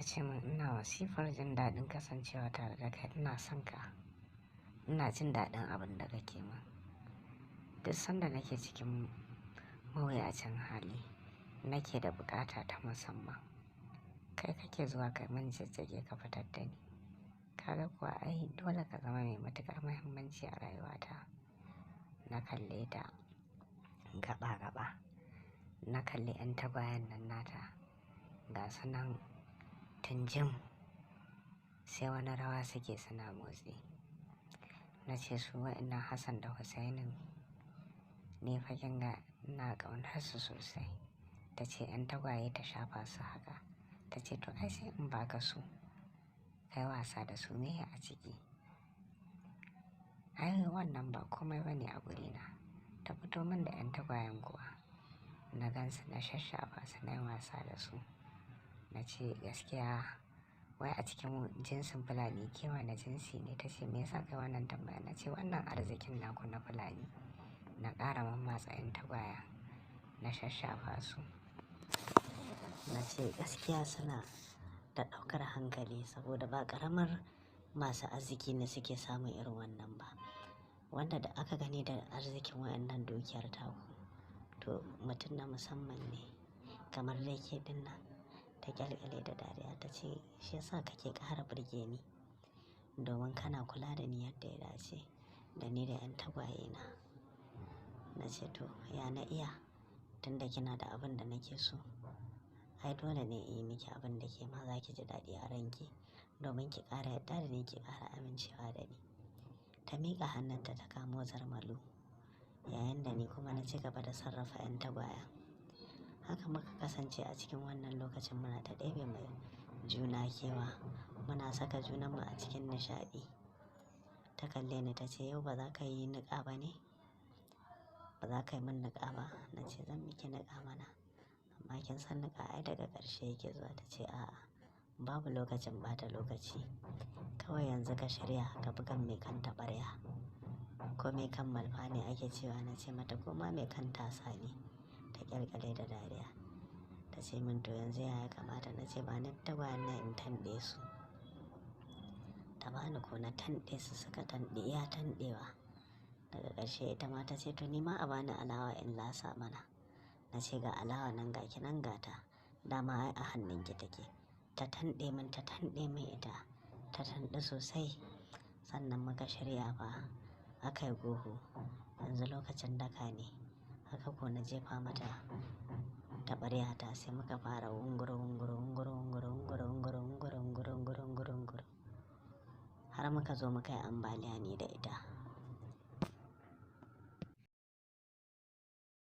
Ta ce min ina masifar jin daɗin kasancewa tare da kai, ina son ka. Ina jin daɗin abin da kake min. Duk sanda nake cikin mawuyacin hali, nake da bukata ta musamman. Kai kake zuwa kai min jijjige ka fitar da ni. Kaga kuwa ai dole ka zama mai matuƙar muhimmanci a rayuwata. Na kalle ta gaba gaba. Na kalli 'yan tagwayen nan nata ga su nan tunjim sai wani rawa suke suna motsi. Na ce su wa'innan Hassan da Hussainin ni fa kinga ina ƙaunar su sosai. Ta ce 'yan tagwaye ta shafa su haka. Ta ce to ai sai in ba ka su. Kai wasa da su meye a ciki. Ai wannan ba komai bane a gurina. Ta fito min da 'yan tagwayen kuwa. Na gan su na shashafa su nayi wasa da su. Na ce gaskiya wai a cikin jinsin Fulani ke wane jinsi ne? Ta ce me yasa kai wannan tambaya? Na ce wannan arzikin naku na Fulani. Na ƙara mammatsa 'yan tagwayen na shashafa su. Na ce gaskiya suna da ɗaukar hankali saboda ba ƙaramar masu arziki ne suke samun irin wannan ba. Wanda da aka gani da arzikin wa'annan dukiyar taku to mutum na musamman ne kamar dai ke dinnan. Ta ƙyalƙyale da dariya ta ce shi yasa kake ƙara burge ni domin kana kula da ni yadda ya dace da ni da 'yan tagwayena. Na ce to ya na iya tunda kina da abin da nake so. Ai dole ne in yi miki abin da ke ma za ki ji daɗi a ranki domin ki ƙara yarda da ni ki ƙara amincewa da ni. Ta miƙa hannunta ta kamo zarmalu yayin da ni kuma na ci gaba da sarrafa 'yan tagwayen. Haka muka kasance a cikin wannan lokacin muna ta ɗebe mai juna kewa. Muna saka junanmu a cikin nishaɗi. Ta kalle ni ta ce yau ba za ka yi niƙa ba ne? Ba za ka yi min niƙa ba? Na ce zan miki niƙa mana. Amma kin san niƙa ai daga ƙarshe yake zuwa. Ta ce a'a babu lokacin ɓata lokaci. Kawai yanzu ka shirya ka buga mai kan taɓarya. Ko mai kan malfa ne ake cewa. Na ce mata ko ma mai kan tasa ne. Ta ƙyalƙyale da dariya. Ta ce min to yanzu ya kamata? Na ce ba ni tagwayen nan in tanɗe su. Ta bani ko na tanɗe su suka tanɗe iya tanɗewa. Daga ƙarshe ita ma ta ce to ni ma a bani alawa in lasa mana. Na ce ga alawa nan ga ki nan ga ta. Dama ai a hannunki take. Ta tanɗe min ta tanɗe min ita. Ta tanɗe sosai. Sannan muka shirya fa aka yi goho. Yanzu lokacin daka ne. Haka ko na jefa mata taɓaryata sai muka fara wunguru wunguru wunguru wunguru wunguru wunguru wunguru wunguru wunguru wunguru. Har muka zo muka yi ambaliya ni da ita.